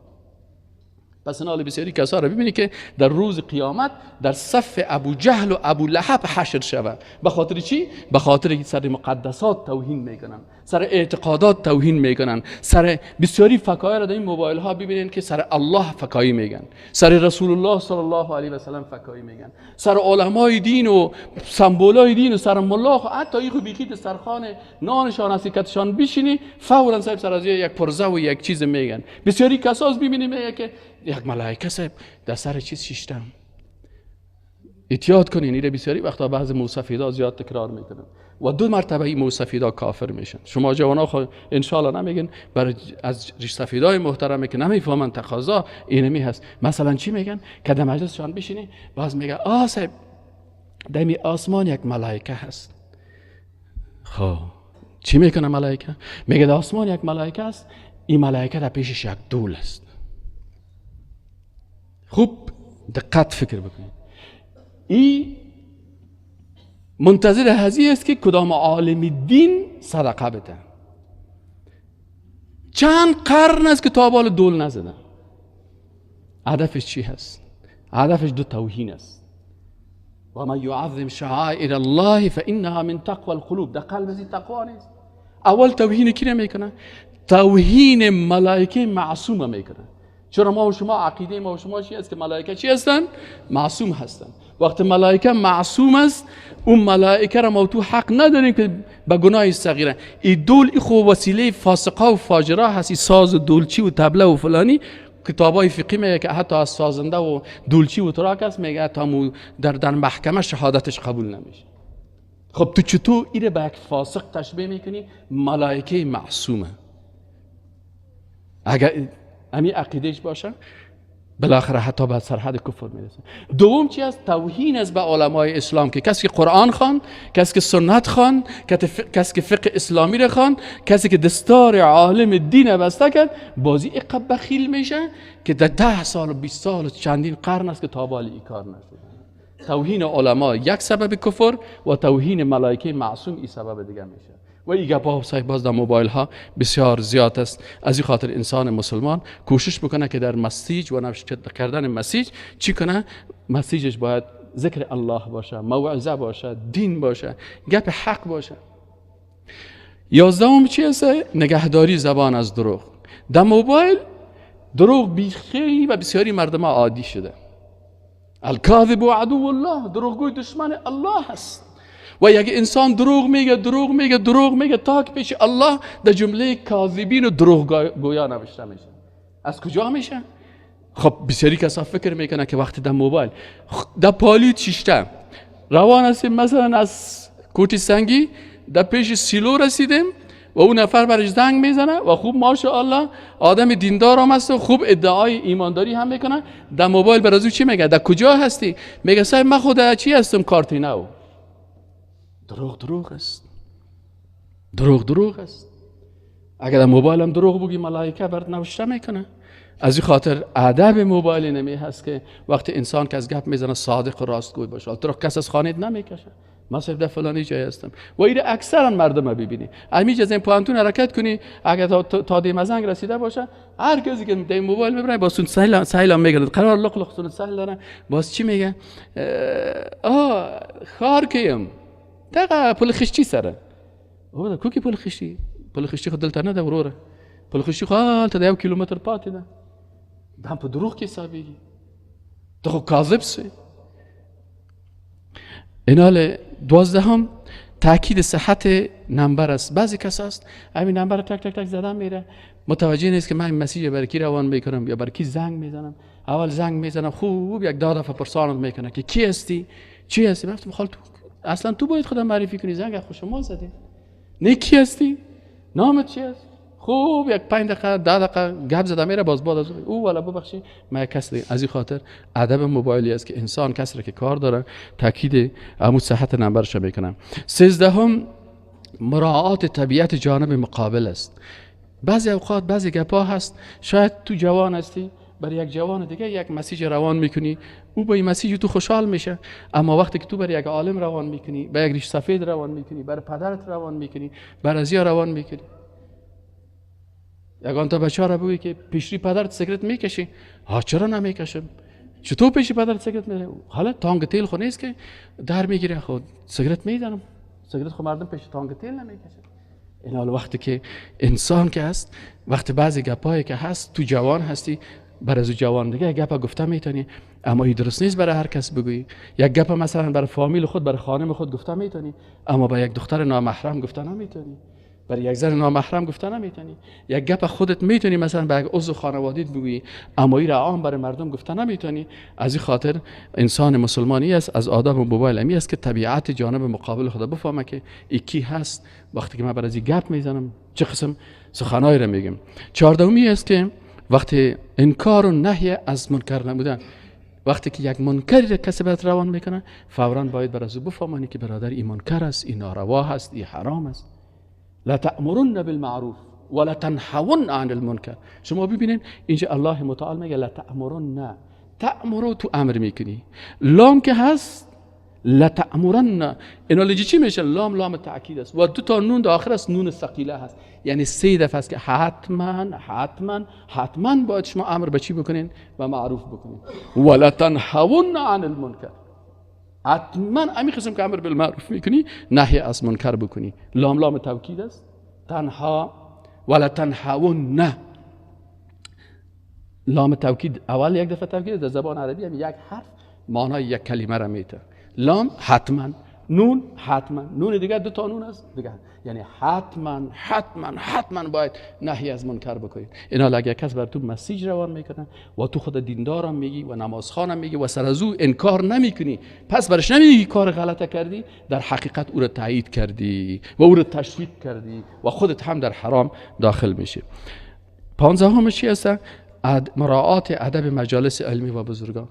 پس نال بسیاری کسا را ببینی که در روز قیامت در صف ابو جهل و ابو لهب حشر شود. به خاطر چی؟ به خاطر که سر مقدسات توهین میکنن، سر اعتقادات توهین میکنن، سر بسیاری فکای را در این موبایل ها ببینین که سر الله فکایی میگن، سر رسول الله صلی الله علیه و سلم فکایی میگن، سر علمای دین و سمبولای دین و سر ملا، حتی ایخو بیخیت سرخانه نانشان هستی کتشان بشینی فورا صاحب سر از یک پرزه و یک چیز میگن. بسیاری کساس ببینی میگه که یک ملائکه صاحب در سر چیز شیشتم. احتیاط کنین، اینه بسیاری وقتا بعض موسفیدا زیاد تکرار میکنن و دو مرتبه این موسفیدا کافر میشن. شما جوانا خو انشالله نمیگن برای از ریش سفیدای محترمه که نمیفهمن تقاضا اینمی هست. مثلا چی میگن؟ که در مجلسشان بشینی باز میگه آ صاحب دمی آسمان یک ملائکه هست. خب چی میکنه ملائکه؟ میگه در آسمان یک ملائکه است، این ملائکه در پیشش یک دول است. خوب دقت فکر بکنید، این منتظر هزی است که کدام عالم دین صدقه بده. چند قرن است که تا بال دول نزده. هدفش چی هست؟ هدفش دو توهین است. و من یعظم شعائر الله فانها من تقوى القلوب. در قلب از تقوا نیست. اول توهین کی میکنه؟ توهین ملائکه معصومه میکنه. چرا ما و شما عقیده ما و شما چی است که ملائکه چی هستن؟ معصوم هستن. وقتی ملائکه معصوم است، اون ملائکه را ما تو حق نداریم که به گناه صغیره. این دول ای خو وسیله فاسقا و فاجرا هست، این ساز و دولچی و طبله و فلانی. کتابای فقهی میگه که حتی از سازنده و دولچی و تراک است، میگه تا در محکمه شهادتش قبول نمیشه. خب تو چطور ایره به یک فاسق تشبیه میکنی؟ ملائکه معصومه. اگر امی عقیدهش باشه بالاخره حتی به سرحد کفر میرسه. دوم چی است؟ توهین است به علمای اسلام که کسی که قرآن خوان، کسی که سنت خوان، کسی که فقه اسلامی را خوان، کسی که دستار عالم دین بسته کرد، بازی اقب بخیل میشه که در 10 سال و 20 سال و چندین قرن است که تا به حال ای کار نشده. توهین علما یک سبب کفر و توهین ملائکه معصوم ای سبب دیگه میشه. و این گپا باز در موبایل ها بسیار زیاد است. از این خاطر انسان مسلمان کوشش بکنه که در message و نوشته کردن message چی کنه؟ message ش باید ذکر الله باشه، موعظه باشه، دین باشه، گپ حق باشه. 11 چی است؟ نگهداری زبان از دروغ. در موبایل دروغ بیخی و بسیاری مردم عادی شده. الکاذب عدو الله، دروغگوی دشمن الله است. و یک انسان دروغ میگه دروغ میگه دروغ میگه تا که پیش الله در جمله کاذبین و دروغ گویا نوشته میشه. از کجا میشه؟ خب بسیاری کسا فکر میکنه که وقتی در موبایل در پالی چشته روان هستیم، مثلا از کوتی سنگی در پیش سیلو رسیدیم و اون نفر برش زنگ میزنه و خوب ماشاءالله آدم دیندار هم هست و خوب ادعای ایمانداری هم میکنه، در موبایل بر از او چی میگه؟ در کجا هستی؟ میگه صاحب من خود چی هستم؟ کارتینو. دروغ دروغ است، دروغ دروغ است. اگر در موبایل هم دروغ بگی ملائکه برات نوشته میکنه. از این خاطر ادب موبایل نمی هست که وقتی انسان که از گپ میزنه صادق و راستگوی باشه. تو کس از خانه نمیکشه، من صرف در فلانی جای هستم. و ایره اکثرا مردم ببینی امیج از این پوانتون حرکت کنی، اگر تا دیمزنگ رسیده باشه، هر کسی که در موبایل میبره باز سون سیل میگه قرار لق لق سون سیل داره، باز چی میگه؟ آه خار کیم دغه پل خشتی سره. او کوکی پل خشتی؟ پل خشتی خو دلته نه ده وروره، پل خشتی خو هلته د 1 کیلومتر پاتې ده. دا په دروغ کې حسابېږي، ته خو کاذب سوې. اینال 12 تاکید صحت نمبر است. بعضی کس است همین نمبر تک تک تک زدن میره، متوجه نیست که من این message برای کی روان میکنم یا برای کی زنگ میزنم. اول زنگ میزنم خوب یک 10 دفعه پرسانت میکنه که کی هستی چی هستی. گفتم خال تو اصلا تو باید خودم معرفی کنی، زنگ خوش شما زدی، نه کی هستی، نامت چی است. خوب یک 5 دقیقه 10 دقیقه گپ زده میره، باز بعد از او والا ببخشید من کس دیگه. از این خاطر ادب موبایلی است که انسان کسی را که کار داره تاکید عمود صحت نمبرش میکنه. 13 مراعات طبیعت جانب مقابل است. بعضی اوقات بعضی گپا هست، شاید تو جوان هستی، برای یک جوان دیگه یک message روان میکنی، او با این message تو خوشحال میشه. اما وقتی که تو برای یک عالم روان میکنی، برای یک ریش سفید روان میکنی، برای پدرت روان میکنی، برای ازیا روان میکنی، یگان تا بچه را بگویی که پیشری پدرت سیگرت میکشی؟ ها چرا نمیکشم؟ چطور پیش پدرت سیگرت میزنی؟ حالا تانگ تیل خو نیست که در میگیره، خود سیگرت میزنم. سیگرت خو مردم پیش تانگ تیل نمیکشن. این حال وقتی که انسان که هست، وقتی بعضی گپایی که هست، تو جوان هستی، بر از جوان دیگه گپ گفته میتونی، اما این درست نیست برای هر کس بگویی. یک گپ مثلا برای فامیل خود، برای خانم خود گفته میتونی، اما با یک دختر نامحرم گفته نمیتونی، برای یک زن نامحرم گفته نمیتونی. یک گپ خودت میتونی مثلا به یک عضو خانوادیت بگویی، اما این را عام برای مردم گفته نمیتونی. از این خاطر انسان مسلمانی است، از آداب موبایل امی است که طبیعت جانب مقابل خود بفهمه که ای کی هست. وقتی که من برای از این گپ میزنم چه قسم سخنایی را میگم. چهاردهمی است که وقتی انکار و نهی از منکر نبودن، وقتی که یک منکری را کسی برات روان میکنه، فورا باید بر از او بفهمانی که برادر این منکر است، این ناروا هست، این حرام است. لا تأمرن بالمعروف ولا تنهون عن المنکر. شما ببینین اینجا الله متعال میگه لا تأمرن، تأمرو تو امر میکنی، لام که هست لا تأمرن، اینا لجی چی میشه؟ لام لام تأکید است و دو تا نون در آخر است، نون ثقیله هست، یعنی سه دفعه است که حتما حتما حتما باید شما امر به چی بکنین؟ و معروف بکنین. ولا تنهون عن المنکر، حتما امی قسم که امر بالمعروف میکنی نهی از منکر بکنی. لام لام توکید است، تنها ولا تنهون، نه لام توکید اول یک دفعه توکید در زبان عربی هم یک حرف معنای یک کلمه را میته. لام حتما، نون حتما، نون دیگه دو تا نون است دیگه، یعنی حتما حتما حتما باید نهی از منکر بکنید. اینا اگه کس بر تو message روان میکنه و تو خود دیندارم میگی و نمازخوانم میگی و سر از او انکار نمیکنی، پس برش نمیگی کار غلطه کردی، در حقیقت او را تایید کردی و او را تشویق کردی و خودت هم در حرام داخل میشی. 15 چی هست؟ مراعات ادب مجالس علمی و بزرگان.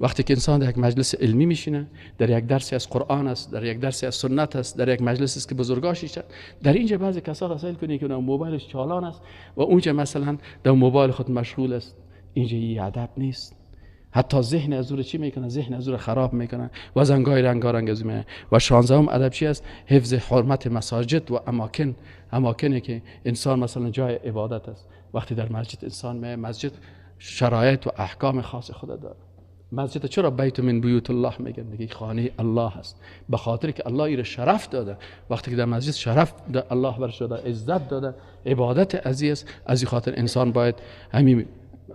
وقتی که انسان در یک مجلس علمی میشینه، در یک درسی از قرآن است، در یک درسی از سنت است، در یک مجلس است که بزرگا شیشتن، در اینجا بعضی کسا را سیل کنی که موبایلش چالان است و اونجا مثلا در موبایل خود مشغول است، اینجا یه ادب نیست. حتی ذهن از او چی میکنه؟ ذهن از او خراب میکنه و زنگای رنگارنگ از میه. و 16 ادب چی است؟ حفظ حرمت مساجد و اماکن، اماکنی که انسان مثلا جای عبادت است. وقتی در مسجد انسان میه، مسجد شرایط و احکام خاص خود داره. مسجد چرا بیت من بیوت الله میگن؟ دیگه خانه الله هست، به خاطر که الله ایره شرف داده. وقتی که در مسجد شرف الله برش داده، عزت داده، عبادت عزیز، از این خاطر انسان باید همین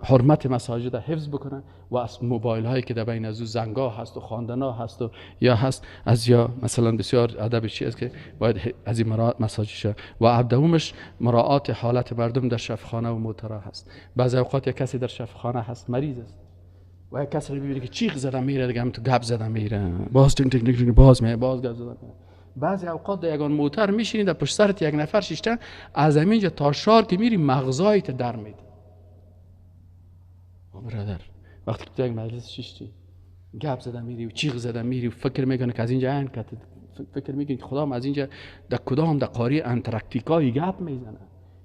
حرمت مساجد حفظ بکنه و از موبایل هایی که در بین از او زنگا هست و خواندنا هست و یا هست از یا مثلا بسیار ادب چی است که باید از این مساجد شه. و هفدهمش مراعات حالت مردم در شفخانه و موترا هست. بعضی اوقات یک کسی در شفخانه هست، مریض است و یک کسی رو ببینی که چیغ زده میره، دیگه هم تو گپ زده میره، باز تنگ تنگ تنگ باز میره، باز گپ زده میره. بعضی اوقات در یگان موتر میشینی، در پشت سرت یک نفر شیشته، از همینجا تا شار که میری مغزایت در میده. برادر وقتی که تو یک مجلس شیشتی، گپ زده میری و چیغ زده میری و فکر میکنه که از اینجا این فکر میکنی که خدام از اینجا در کدام در قاره انتارکتیکای گپ میزنه،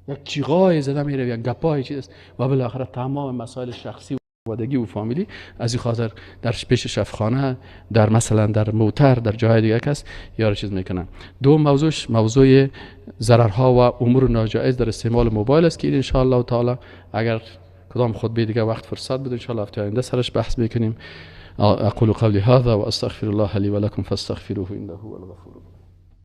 یک چیغای زده میره، یک گپای چیز است و بالاخره تمام مسائل شخصی ودگی و فامیلی. از این خاطر در پیش شفخانه، در مثلا در موتر، در جای دیگه کس یار چیز میکنن. دو موضوعش موضوع ضررها و امور ناجایز در استعمال موبایل است که ان شاء الله تعالی اگر کدام خطبه دیگه وقت فرصت بود ان شاء الله هفته آینده سرش بحث میکنیم. اقول قولي هذا واستغفر الله لي ولكم فاستغفروه انه هو الغفور الرحيم.